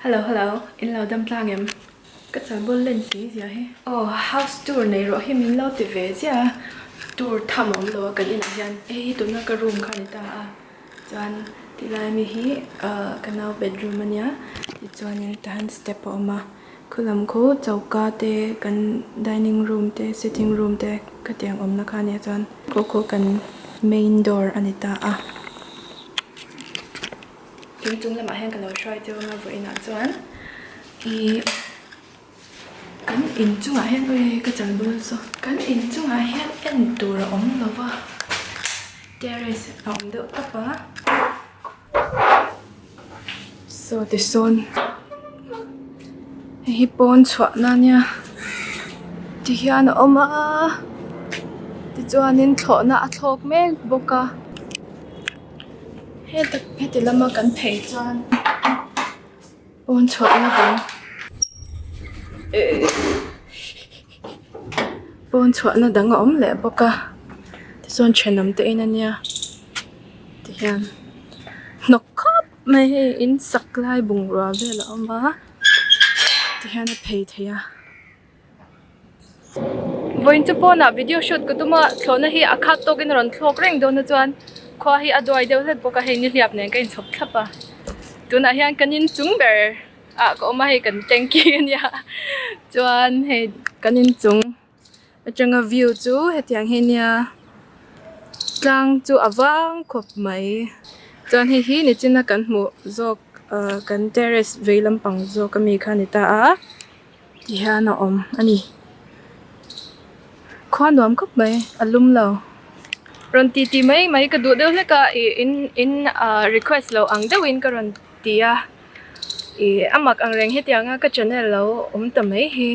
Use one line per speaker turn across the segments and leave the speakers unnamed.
Hello hello, in lo dam tlang em? Ka chalbul len si zia hi. Aw house tour nei rawh hi min lo ti ve ziah a, tour tham a awm lo a kan inah hian hei hi tuna ka room kha a ni ta a, chuan tilai ami hi ah ka nau bedroom a nia tichuanin tahan step a awm a, khulam khu choka te kan dining room te sitting room te khatiang awmna kha a nia chuan khu khu kan main door a ni ta a. In chung lamah hian ka lo hruai cheu anga vawiinah chuan ih kan in chungah hian ui ka chal bul saw kan in chungah hian en tur a awm lo va terrace a awm deuh tawp a saw tisawn hei hi pawn chhuahna ania tihian a awm a tichuanin thlawhna a thlawk mek bawk a. Heta heti lama kan phei chuan pawn chhuahna dang ehh pawn chhuahna dang a awm leh bawk a tichuan thenawm te in ania tihian hnawk khawp mai hei in sak lai bungrua vel a awm a tihian a phei theih a. Vawiin chu pawnah video shoot ka tum a, thlawhna hi a khat tawkin a rawn thlawk reng dawn a chuan khua hi a duai deuh hlek bawk a, hei nihliap nen ka inchhawp thlap a, tunah hian kan inchung ber ah ka awm a, hei kan tanky a nia chuan hei kan inchung atanga view chu hetiang hi a nia tlang chu a vang khawp mai chuan hei hi nichina kan hmuh zawk ah kan terrace vei lampang zawk ami kha a ni ta a. Ti hian a awm a ni. Khua nuam khawp mai a lum lo. Rawn ti ti mai mai ka duh deuh hlek a ih in in ah request lo ang deuhin ka rawn ti a ih a mak ang reng hetianga ka channel lo awm ta mai hi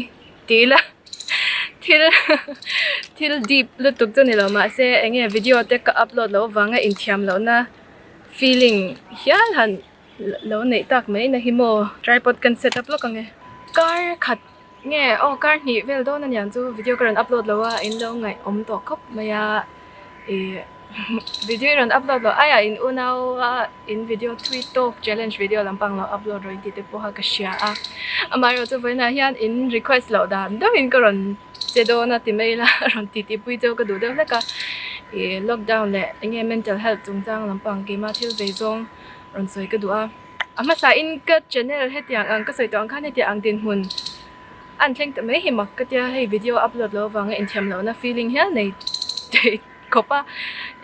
ti ila thil thil deep lutuk chu ni lo mahse eng nge video te ka upload loh avanga inthiam lohna feeling hial han. Lo neih tak mai na hi maw tripod kan set up lawk ang e. Kar khat nge aw kar hnih vel dawn aniang chu video ka rawn upload lo a in lo ngaih awm tawh khawp mai a ih video i rawn upload loh aiah in unau a in video thui tawk challenge video lampang lo upload rawh in tih te pawh a ka hria a amaherawh chu vawiinah hian in request loh dan deuhin ka rawn che dawn a ti mai ila rawn ti tih pui cheu ka duh deuh hlek a ih lockdown leh eng nge mental health chungchang lampang keimah thil vei zawng. rawn sawi ka duh a. A hmasa in ka channel hetiang ang ka sawi tawh ang khan hetiang ang dinhmun an thleng ta mai hi mak ka tia hei video upload loh avanga inthiam lohna feeling hial nei thei khawp a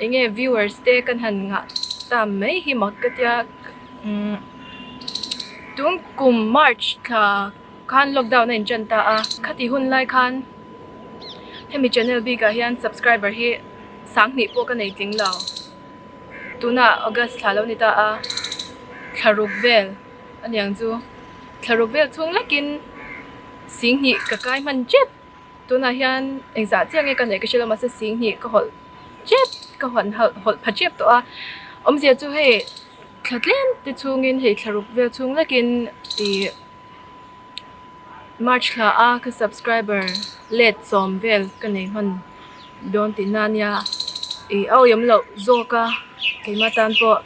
eng nge viewers te kan han ngah ta mai hi mak ka tia umm tun kum march thla khan lockdown a intan ta a khati hun lai khan hemi channel bikah hian subscriber hi sanghnih pawh ka nei tling lo. Tunah August thla lo ni ta a, thla ruk vel a niang chu. Thla ruk vel chhung lekin singhnih ka kai hman tep. Tunah hian engzah chiah nge ka neih ka hre lo mahse singhnih ka hawlh tep ka hawn hawlh pha tep tawh a. Awmzia chu hei thla tlem te chhungin hei thla ruk vel chhung lekin ih March thla a ka subscriber let sawm vel ka nei hman dawn tihna ania ih a awm loh zawk a keimah tan pawh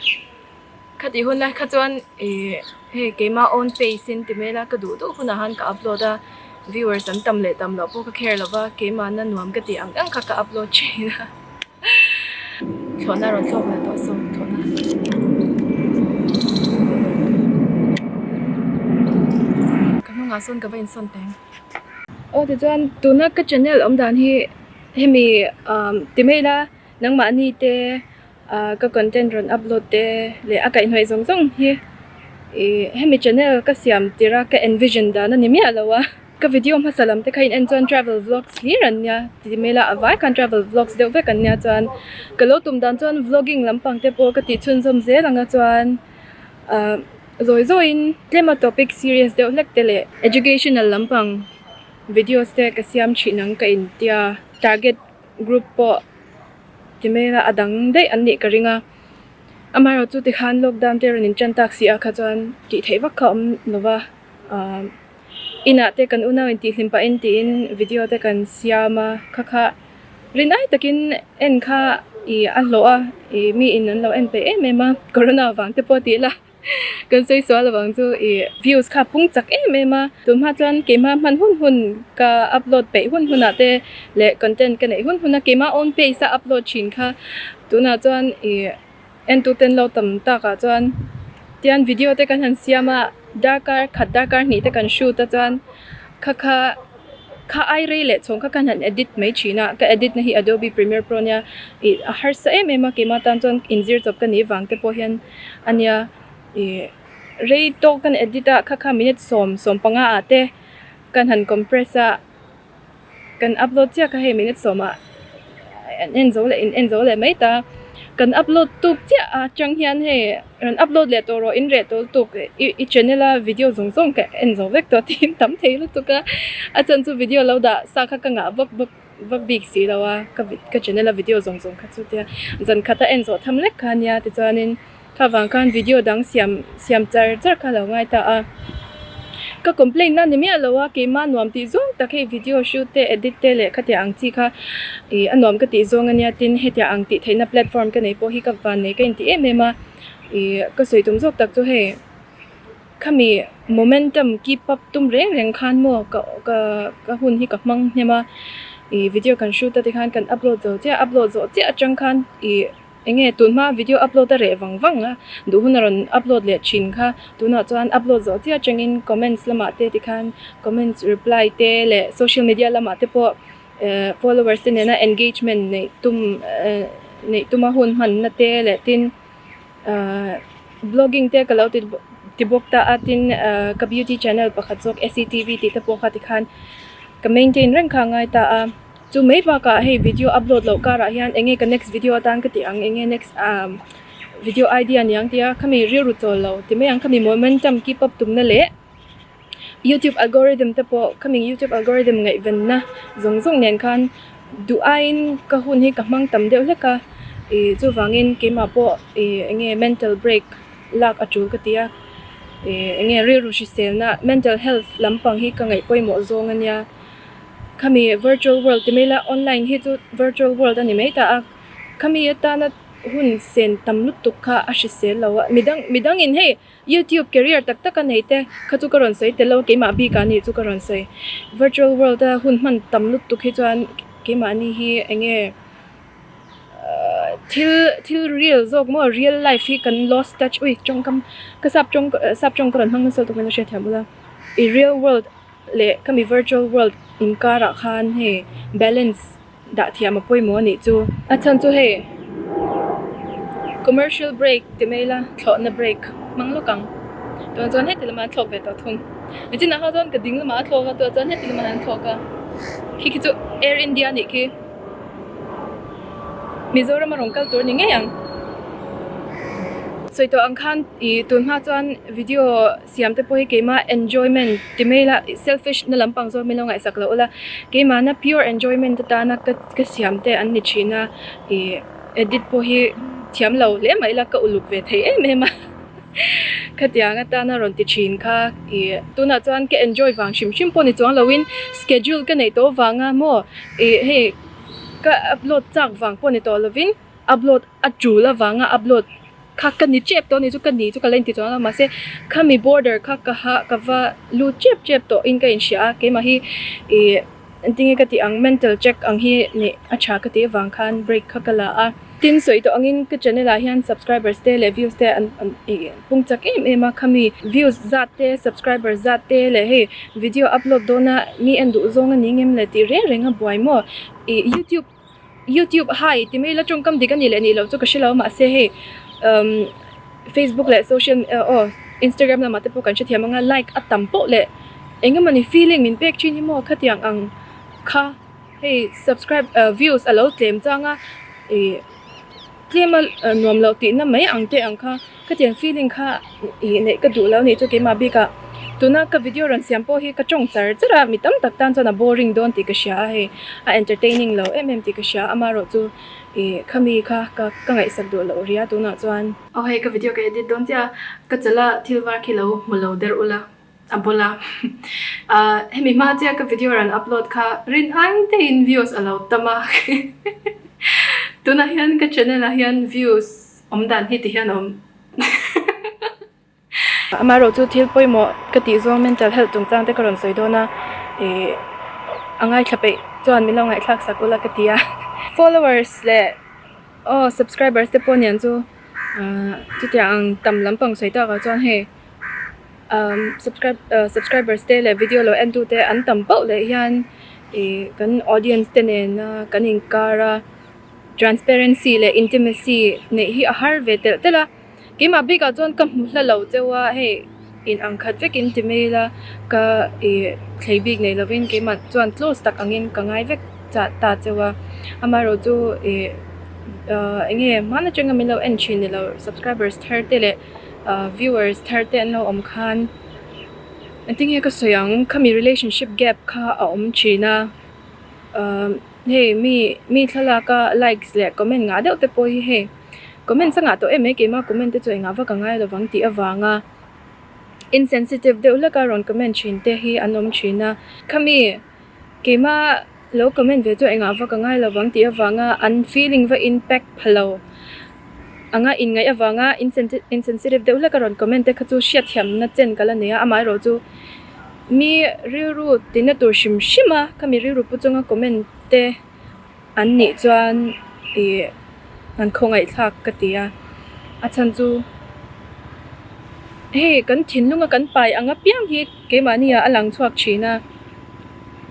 khatih hun lai kha chuan ih hei keimah own pace in ti mai ila ka duh duh hunah khan ka upload a viewers an tam leh tam loh pawh ka care lova keimahna nuam ka tih ang ang kha ka upload thin a thlawhna rawn thlawk leh tawh saw thlawhna. Ka hnungah sawn ka va insawn teng. Aw tichuan tuna ka channel awm dan hi hemi umm ti mai ila nangmahni te ah ka content rawn upload te leh a kaihhnawih zawng zawng hi ih hemi channel ka siam tirh a ka envision dan a ni miah lo a. Ka video hmasa lam te kha in en chuan travel vlogs hlir an nia ti mai ila a vai khan travel vlogs deuh vek an nia chuan ka lo tum dan chuan vlogging lampang te pawh ka tih chhunzawm zel ang a chuan ah zawi zawi in tlem a topic serious deuh hlek te leh educational lampang videos te ka siam thin ang ka intia target group pawh ti mai ila a dang daih an nih ka ring a amaherawhchu chu tikhan lockdown te rawn in tan tak si a kha chuan tih theih vak kha a awm lo va ah. Inah te kan unau in tihhlim pahin tiin video te kan siam a, kha kha rinai takin en kha ih a hlawh a, ih mi in an lo en peih em em a, corona vang te pawh tih ila. Kan sawi sual avang chu ih views kha pung chak em em a, tunhma chuan keimah hman hun hun ka upload peih hun hunah te leh content ka neih hun huna keimah own page a upload thin kha tunah chuan ih entuten lo tam takah chuan tian video te kan han siam a darkar khat darkar hnih te kan shoot a chuan kha kha Kha ai rei leh chhawng kha ka han edit mai thin a, ka edit na hi Adobe Premiere Pro nia ih a harsa em em a, keimah tan chuan inzir chawp ka nih vang te pawh hian a nia ih rei tawk kan edit a, kha kha minute 10, 15 ah te kan han compress a, kan upload chiah kha hei minute 10 ah an en zo leh in en zo leh mai ta, kan upload tuk chiah a atang hian hei rawn upload leh tawh rawh in reh tawh lutuk i channel a video zawng zawng ka en zo vek tawh tiin tam thei lutuk a, a chhan chu video lo dah sa kha ka ngah vak vak vak bik si lo a ka ka channel a video zawng zawng kha chu tia zan khat a en zawh tham lek kha ania tichuanin Kha vang khan video dang siam siam char char kha lo ngai ta a. Ka complaint na ni miah lo a, keimah nuam tih zawng tak hei video shoot te edit te leh khatiang ang chi kha ih a nuam ka tih zawng ania tin hetiang ang tih theihna platform ka nei pawh hi ka van nei ka intih em em a. Ih ka sawi tum zawk tak chu hei khami momentum keep up tum reng reng khan maw ka ka ka hun hi ka hmang hnem a. Ih video kan shoot a tikhan kan upload zo chiah upload zawh chiah atang khan ih. Enge tunhma video upload a reh vang vang a, duh hun a rawn upload leh thin kha, tunah chuan upload zawh chiah atangin comments lamah te tikhan comments reply te leh social media lamah te pawh eh followers te nena engagement neih tum eh neih tuma hun hmanna te leh tin ah blogging te ka lo ti ti bawk ta a tin ah ka beauty channel pakhat zawk SCTV tih te pawh kha tikhan ka maintain reng kha a ngai ta a. Chu mai bakah hei video upload loh karah hian enge ka next video atan ka tih ang enge next ah video idea niang tia khami rilru chawl lo ti mai ang khami momentum keep up tumna leh youtube algorithm te pawh khami youtube algorithm ngaihvenna zawng zawng nen khan duh aiin ka hun hi ka hmang tam deuh hlek a ih chuvangin keimah pawh ih enge mental break lak a tul ka ti a ih enge rilru hriselna mental health lampang hi ka ngaih pawimawh zawng ania. Khami virtual world ti mai la online hi chu virtual world a ni mai ta a, khami atana hun sen tam lutuk kha a hrisel lo a, midang midangin hei youtube career tak tak a nei te kha chu ka rawn sawi tel lo a keimah bik ah ni chu ka rawn sawi virtual world a hun hman tam lutuk hi chuan keimahni hi eng nge ahh thil thil real zawk maw real life hi kan lost touch ui tawngkam ka sap tawng sap tawng ka rawn hmang nasa lutuk in a hriatthiam bawk a i real world. Leh ka mi virtual world inkarah khan hei balance dah thiam a pawimawh a nih chu. A chhan chu hei commercial break ti mai ila thlawhna break hmang lawk ang. Tunah chuan heti lamah an thlawk ve tawh thung. Nichinah kha chuan ka ding lamah a thlawk a tunah chuan heti lamah an thlawk a. Khi khi chu Air India a nih khi. Mizoram a rawn kal tur a ni ngei ang. Sawi tawh ang khan ih tun hma chuan video siam te pawh hi keimah enjoyment ti mai ila selfish na lampang zawk min lo ngaihsak loh ula keimahna pure enjoyment atana ka ka siam te an ni thin a ih edit pawh hi thiam lo hle mah ila ka uluk ve thei em em a khatiang atana rawn ti thin kha ih tunah chuan ka enjoy vang hrim hrim pawh ni chuang loin schedule ka neih tawh avanga maw ih hei ka upload chak vang pawh ni tawh lovin upload a tul avanga upload kha ka ni tep tawh a ni chu ka ni chu ka la inti chuang lo mahse khami border kha ka ha ka va lut tep tep tawh in ka inhria a keimah hi ih engtin nge ka tih ang mental check ang hi neih a tha ka tih avang khan break kha ka la a tin sawi tawh angin ka channel ah hian subscribers te leh views te an an ih pung chak em em a khami views zat te subscribers zat te leh hei video upload dawna mi en duh zawng a ni ngem le tih reng reng a buai maw ih youtube youtube hi ti mai ila tawngkam dik a nih leh nih loh chu ka hre lo mahse hei umm facebook leh social aw instagram lamah te pawh kan hrethiam ang a like a tam poh leh eng emawni feeling min pek thin hi maw khatiang ang kha hei subscribe views a lo tlem chang a ih tlem a nuam loh tihna mai ang te ang kha khatiang feeling kha ih neih ka duh lo a nih chu keimah bikah tuna ka video rawn siam pawh hi ka tawng char char a mi tam tak tan chuan a boring dawn tih ka hria a hei a entertaining lo em em tih ka hria amaherawh chu ih khami kha ka ka ngaihsak duh loh ria tunah chuan. Aw hei ka video ka edit dawn chiah a ka chala thil var khi lo hmu lo der ula. A bula ah hemi hma chiah ka video rawn upload kha rin ai daihin views a lo tam a tunah hian ka channel ah hian views awm dan hi ti hian a awm. Amaherawhchu thil pawimawh ka tih zawng mental health chungchang te ka rawn sawi dawn a ih a ngaithla peih chuan min lo ngaihthlak sak ula ka ti a. Followers leh aw subscribers te pawh nian chu ah chutiang ang tam lampang sawi takah chuan hei umm subscribe ah subscribers te leh video lo en tu te an tam pauh leh hian ih kan audience te nena kan inkar a transparency leh intimacy neih hi a har ve telh telh a. Keimah bikah chuan ka hmu hla lo cheu a, hei in ang khat vekin ti mai ila ka ih thlei bik nei lovin keimah chuan close tak angin ka ngai vek chah ta cheu a, amaherawhchu ih ah eng nge hman atanga min lo en thin ni lo subscribers thar te leh ah viewers thar te an lo awm khan engtin nge ka sawi ang khami relationship gap kha a awm thin a ah hei mi mi thlalak a likes leh comment ngah deuh te pawh hi hei. Comments a ngah tawh em mai keimah comment te chu engah vak a ngai lovang tih avanga insensitive deuh hlek a rawn comment thin te hi an awm thin a. Khami keimah lo comment ve chu engah vak a ngai lovang tih avanga an feeling va impact pha lo anga inngaih avanga insensitive deuh hlek a rawn comment te kha chu hriatthiamna chen ka la nei a, amaherawh chu mi rilru tina tur hrim hrim a khami rilru pu chunga comment te. An nih chuan ih an khawngaihthlak ka ti a, a chhan chu hei kan thinlunga kan pai ang apiang hi keimahni ah a lang chhuak thin a,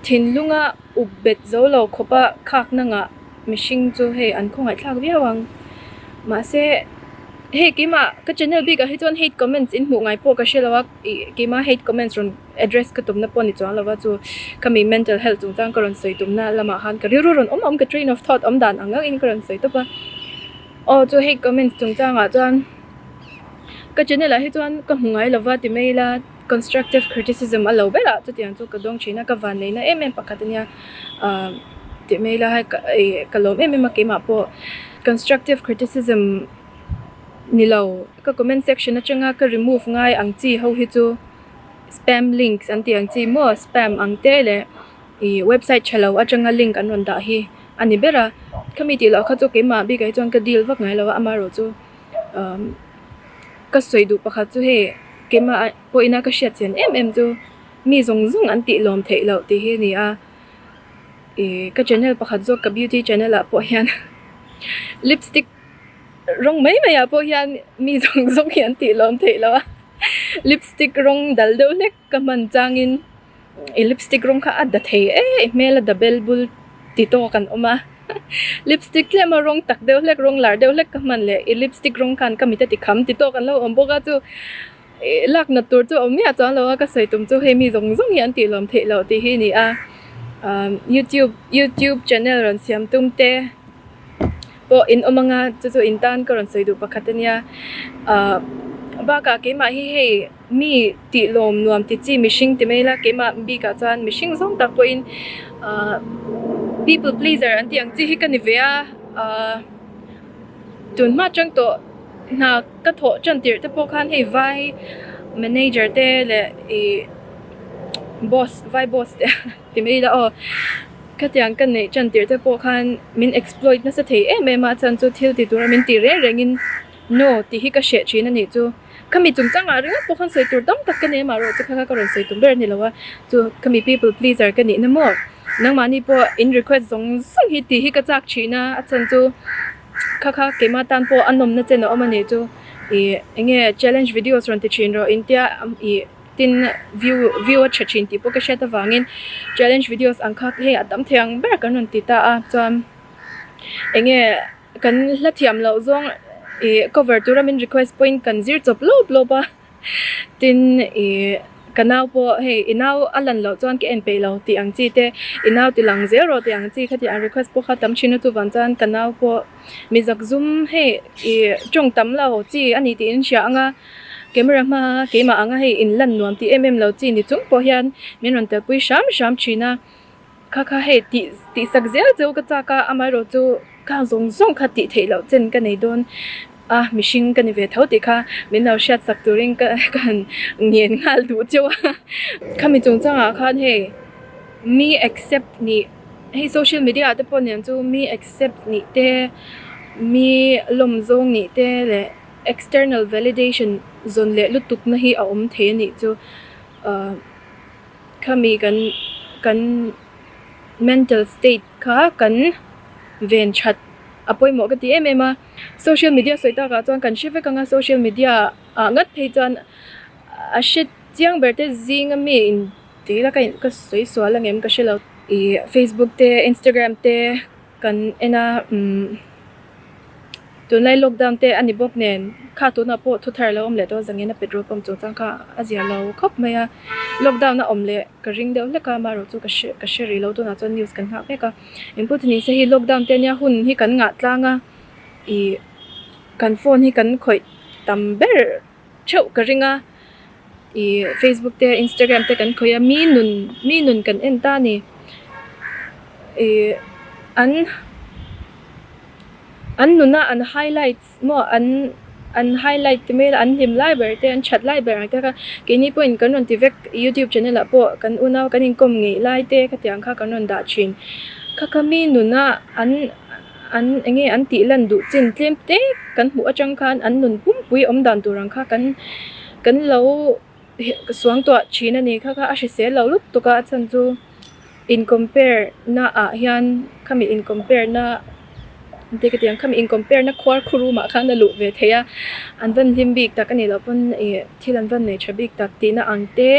thinlunga up bet zo lo khawpa khakna ngah mihring chu hei an khawngaihthlak viau ang mahse hei keimah ka channel bikah hi chuan hate comments in hmuh ngai pawh ka hre lo a ih keimah hate comments rawn. Address ka tumna pawh ni chuang lova chu ka mi mental health chungchang ka rawn sawi tumna lamah khan ka rilru rawn awm awm ka train of thought awm dan ang angin ka rawn sawi tawp a. Aw chu hei comments chungchangah chuan ka channel ah hi chuan ka hmu ngai lova ti mai ila constructive criticism a lo ber a chutiang chu ka dawng thin a ka vanneihna em em pakhat ania ah ti mai ila hei ih ka lawm em em a keimah pawh constructive criticism ni lo ka comment section atanga ka remove ngai ang chi ho hi chu. Spam links an tih ang chi maw spam ang te leh ih website tha lo atanga link an rawn dah hi a ni ber a khami tih loh kha chu keimah bikah hi chuan ka deal vak ngai lo a amaherawh chu umm ka sawi duh pakhat chu hei keimah pawhin a ka hriat chian em em chu mi zawng zawng an tih lawm theih loh tih hi a ni a ih ka channel pakhat zawk ka beauty channel ah pawh hian lipstick rawng mai mai ah pawh hian mi zawng zawng hi an tih lawm theih loh a. Lipstick rawng dal deuh hlek ka hman changin i lipstick rawng kha a da thei e i hmel a da bel bul ti tawk an awm a lipstick tlem a rawng tak deuh hlek rawng lar deuh hlek ka hman leh i lipstick rawng khan ka mit a ti kham ti tawk an lo awm bawk a chu ih lak nat tur chu a awm miah chuang lo a ka sawi tum chu hei mi zawng zawng hi an tih lawm theih loh tih hi a ni a ah youtube youtube channel rawn siam tum te. Pawh in awm anga chu chu in tan ka rawn sawi duh pakhat a nia ahh bakah keimah hi hei mi tih lawm nuam ti chi mihring ti mai ila keimah bikah chuan mihring zawng tak pawhin ahh people pleaser an tih ang chi hi ka ni ve a ahh tun hma atang tawh hna ka thawh tan tirh te pawh khan hei vai manager te leh ih boss vai boss te. Ti mai ila aw, khatiang ka neih tan tirh te pawh khan min exploit nasa thei em em a, chuan chu thil ti tura min tih reng rengin no tih hi ka hreh thin a nih chu. Khami chungchangah ringawt pawh khan sawi tur tam tak ka nei a, mahrawh chu kha kha ka rawn sawi tum ber a ni lo a, chu khami people pleaser ka nihna maw nangmahni pawh in request zawng zawng hi tih hi ka chak thin a, a chhan chu kha kha keimah tan pawh a nawmna chen a awm a nih chu ih eng nge challenge videos rawn ti thin rawh intia ih. Tin, view view a tha thin tih pawh ka hriat avangin challenge videos ang kha hei a tam thei ang ber kan rawn ti ta a chuan eng nge kan hla thiam loh zawng ih cover tura min request pawhin kan zir chawp lawp lawp a tin ih ka nau pawh hei i nau a lan loh chuan ka en peih lo tih ang chi te i nau ti lang zel rawh tih ang chi kha tih ang request pawh kha tam thin a chuvang chuan ka nau pawh mi zak zum hei ih tawng tam lo chi a ni tih in hria ang a. Camera hmaa keimah anga hei in lan nuam tih em em lo chi ni chung pawh hian min rawn telpui hram hram thin a, kha kha hei tih tih sak zel cheu ka chak a, amaherawh chu khang zawng zawng kha tih theih loh chen ka nei dawn a, mihring ka ni ve tho tih kha min lo hriat sak turin ka ka han ngen nghal duh cheu a, khami chungchangah khan hei mi accept nih hei social media ah te pawh nen chu mi accept nih te mi lawm zawng nih te leh. External validation zawn leh lutuk na hi a awm thei a nih chu ah khami kan kan mental state kha kan ven that a pawimawh ka ti em em a social media sawi takah chuan kan hre vek ang a social media ah ngat phei chuan a hre chiang ber te zing ami in tih ila ka in ka sawi sual ang em ka hre lo ih facebook te instagram te kan en a umm tunlai lockdown te a ni bawk nen kha tunah pawh thu thar a lo awm leh tawh a zangin a petrol pump chungchang kha a zia lo khawp mai a lockdown a awm leh ka ring deuh hlek a amaherawh chu ka hre ka hre rih lo tunah chuan news kan nghak mek a engpawh chu ni se hei lockdown te ania hun hi kan ngah tlang a ih kan phone hi kan khawih tam ber theuh ka ring a ih facebook te instagram te kan khawih a mi nun mi nun kan en ta a ni ih an an nuna an highlights maw an an highlight te mai an hlim lai ber te an that lai ber ang te kha keini pawhin kan rawn ti vek youtube channel ah pawh kan unau kan inkawm ngeih lai te khatiang kha kan rawn dah thin kha kha mi nuna an. An eng nge an tih lan duh chin tlem te kan hmuh atang khan an nun pumpui awm dan tur ang kha kan kan lo suang tuah thin a ni kha kha a hrisel lo lutuk a a chhan chu in compare na ah hian khami in compare na engti ka ti ang khami in compare na khuar khurum ah khan a luh ve theih a an van hlim bik tak a nih loh pawn ih thil an van nei tha bik tak tihna ang te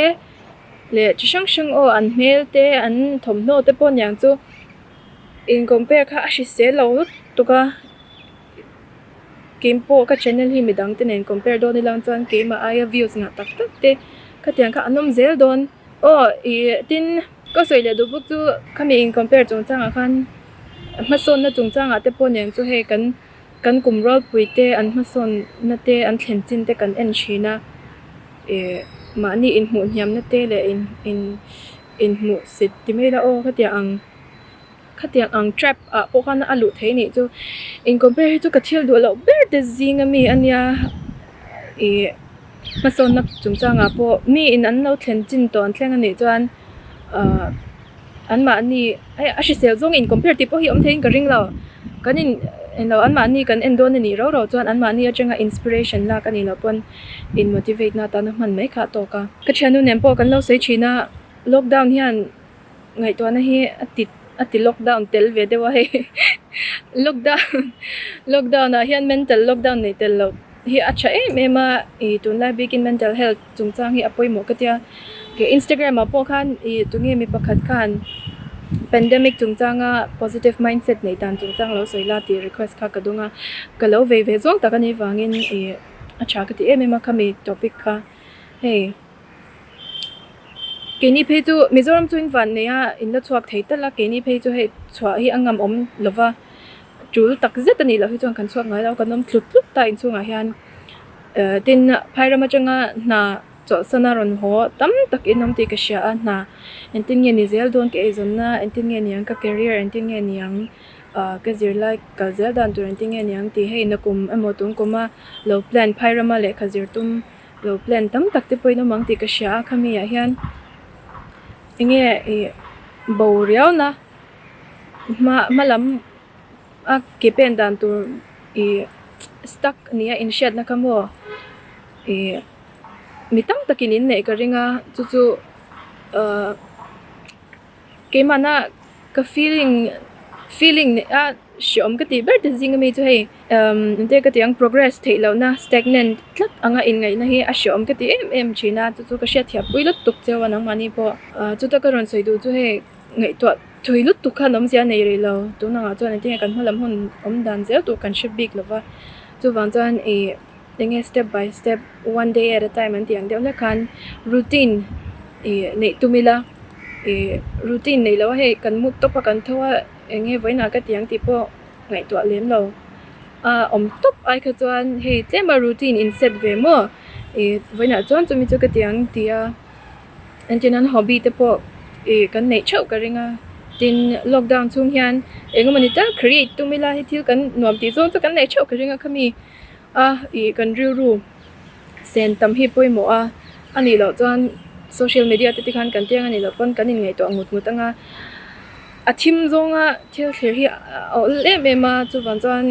leh chi hrang hrang aw an hmel te an thawmhnaw te pawh aniang chu. In compare kha a hrisel lo lutuk a, keim pawh ka channel hi midang te nen compare dawn ila chuan keimah aia views ngah tak tak te khatiang kha an awm zel dawn. Aw ih tin ka sawi leh duh bawk chu khami in compare chungchangah khan hmasawnna chungchangah te pawh nen chu hei kan kan kum rualpui te an hmasawnna te an thlen chin te kan en thin a ih mahni inhmuh hniamna te leh in in inhmuh sit ti mai ila aw khatiang ang. Khatiang ang trap ah pawh khan a luh theih anih chu in compare hi chu ka thil duh loh ber te zing ami ania ih hmasawnna chungchangah pawh mi in an lo thlen chin tawh an thleng anih chuan ahh anmahni hei a hrisel zawng in compare tih pawh hi awm theiin ka ring lo kan in englo anmahni kan en dawn anih rau rau chuan anmahni atanga inspiration lak anih loh pawn in motivate na atana hman mai kha a tawk a. Ka thiannu nen pawh kan lo sawi thin a lockdown hian. Ngaihtuahna hi a ti a ti lockdown tel ve deuh a hei lockdown lockdown ah hian mental lockdown nei tel loh hi a tha em em a ih tunlai bikin mental health chungchang hi a pawimawh ka tia kei instagram ah pawh khan ih tunge mi pakhat khan pandemic chungchanga positive mindset neih dan chungchang lo sawi la tih request kha ka dawng a ka lo vei ve zawng tak a nih vangin ih a tha ka ti em em a khami topic kha hei. Keini phei chu Mizoram chu in van nei a in la chhuak thei tal a keini phei chu hei chhuah hi a ngam awm lo va tul tak zet a nih loh hi chuan kan chhuak ngai lo kan awm tlut tlut ta inchhungah hian eh tin phai ram atanga hna chawlhsan a rawn haw tam tak in awm tih ka hria a hna engtin nge ni zel dawn ka eizawnna engtin nge ni ang ka career engtin nge ni ang ah ka zirlai kal zel dan tur engtin nge ni ang tih hei nakum emaw tungkuma lo plan phai rama lehkha zir tum. Lo plan tam tak te pawhin awm ang tih ka hria a khami ah hian enge ih bo riau na hma hma lam a ke pen dan tur ih stuck nia inhriatna kha maw ih mi tam takin in neih ka ring a chu chu ahh keimahna ka feeling feeling neih a hreawm ka tih ber te zing ami chu hei umm engtin ka tih ang progress theih lohna stagnant tlat anga inngaihna hi a hreawm ka ti em em thin a chu chu ka hriatthiah pui lutuk cheu a nangmahni pawh ah chuta ka rawn sawi duh chu hei ngaihtuah thui lutuk khan awmzia a nei rih lo tun angah chuan engtin nge kan hma lam hun awm dan zel tur kan hre bik lova chuvang chuan ih enge step by step one day at a time an tih ang deuh hlek khan routine ih neih tum ila ih routine neih loh a hei kan mut tawp a kan tho a eng nge vawiinah ka ti ang tih pawh ngaihtuah lem lo a awm tawp ai kha chuan hei tlem a routine in set ve maw ih vawiinah chuan chumi chu ka ti ang tih a engtin nan hobby te pawh ih kan neih theuh ka ring a tin lockdown chhung hian eng emawni tal create tum ila hei thil kan nuam tih zawng chu kan neih theuh ka ring a khami a ih kan rilru sen tam hi pawimawh a a nih loh chuan social media te tikhan kan tiang a nih loh pawn kan inngaihtuah ngut ngut ang a a thim zawnga thil thlir hi a awl em em a chuvang chuan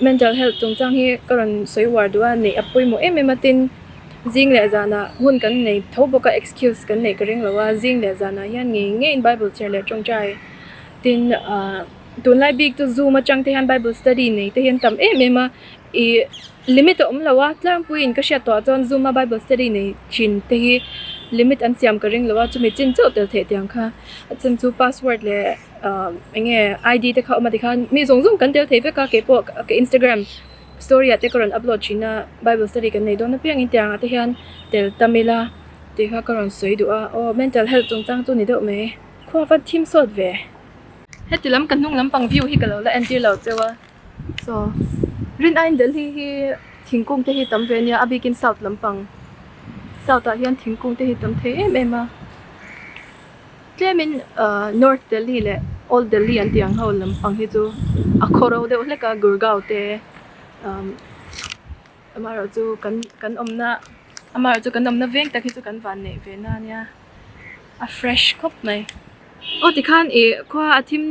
mental health chungchang hi ka rawn sawi uar duh a neih a pawimawh em em a tin. Zing leh zanah hun kan nei tho bawk a, excuse kan neih ka ring lo a, zing leh zanah hian ngei ngeiin Bible chhiar leh tawngtai tin ah tunlai bik chu zoom atang te hian Bible study nei te hian tam em em a, ih limit a awm lo a, tlangpuiin ka hriat tawh ah chuan zoom a Bible study nei thin te hi limit an siam ka ring lo a, chumi chin chauh tel theih tiang kha a chin chu password leh ah eng nge ID te kha a awm a tikhan mi zawng zawng kan tel thei vek a keipawh ka Instagram. Story ah te ka rawn upload thin a, bible study kan nei dawn apiangin tiang ah te hian tel tam ila tih kha ka rawn sawi duh a, aw mental health chungchang chu ni deuh mai, khua va thim sawt ve. Heti lam ka hnung lampang view hi ka lo la entir lo cheu a, saw rin aiin Delhi hi thingkung te hi tam ve ania a bikin south lampang south ah hian thingkung te hi tam thei em em a. Tlemin North Delhi leh Old Delhi an tih ang ho lampang hi chu a khaw ro deuh hlek a Gurgaon te amaherawh chu kan kan awmna amaherawh chu kan awmna veng tak hi chu kan van neih ve na ania a fresh khawp mai. Aw tikhan ih khua a thim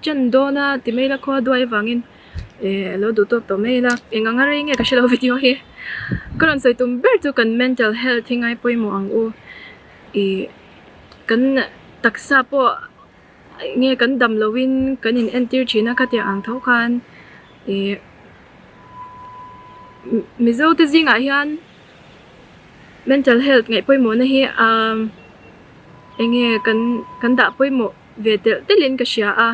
ṭan dawn a ti mai ila khua duai avangin ih a lo duh tawk tawh mai ila eng anga rei nge ka hre lo video hi ka rawn sawi tum ber chu kan mental health hi ngai pawimawh ang u ih. Kan taksa pawh nge kan dam loin kan in entir thin a khatiang ang tho khan ih Mizo te zingah hian mental health ngaih pawimawhna hi umm eng nge kan kan dah pawimawh ve telh telh in ka hria a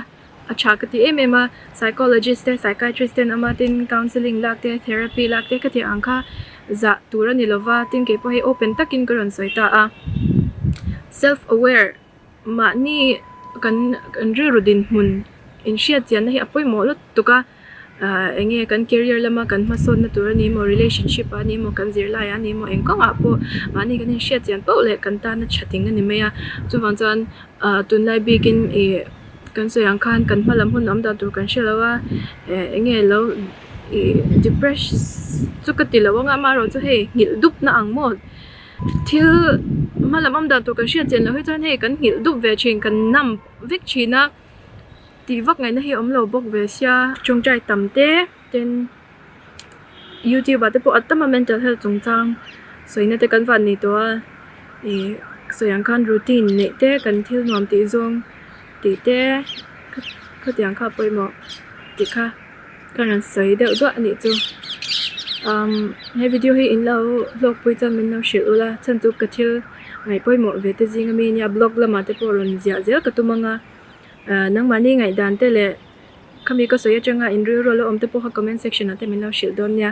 a tha ka ti em em a psychologist te psychiatrist ten awm a tin counselling lak te therapy lak te khatiang ang kha zah tur a ni lova tin keipawh hei open takin ka rawn sawi ta a self aware mahni kan kan rilru dinhmun inhriat chianna hi a pawimawh lutuk a. Ahh eng nge kan career lama kan hmasawnna tur a ni emaw relationship ah a ni emaw kan zirlai ah a ni emaw eng kawngah pawh mahni kan inhriat chian pauh leh kan tana tha ting a ni mai a chuvang chuan ahh tunlai bikin ih kan sawi ang khan kan hma lam hun awm dan tur kan hre lo a eh eng nge lo ih depress chu ka ti lo ang a amaherawhchu hei nghilh dup na ang maw thil hma lam awm dan tur kan hriat chian loh hi chuan hei kan nghilh dup ve thin kan numb vek thin a. Tih vak ngaihna hi a awm lo bawk ve sia. Tawngtai tam te ten youtube ah te pawh a tam a mental health chungchang sawina te kan van nei tawh a ih sawi ang khan routine neih te kan thil nuam tih zawng tih te khatiang kha pawimawh tih kha ka rawn sawi deuh duah a nih chu umm he video hi in lo hlawkpui chuan min lo hrilh ula chhan chu ka thil ngaih pawimawh ve te zing ami ania blog lamah te pawh rawn ziah zel ka tum ang a. Ahh nangmahni ngaihdan te leh khami ka sawi atanga in rilru a lo awm te pawh kha comment section ah te min lo hrilh dawn nia.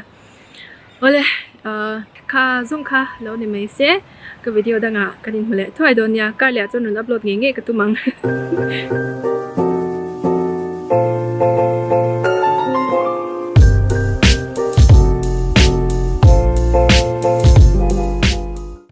Awle ahh kha zawng kha lo ni mai se ka video dangah kan inhmu leh thuai dawn nia. Kar leh ah chuan rawn upload ngei ngei ka tum ang.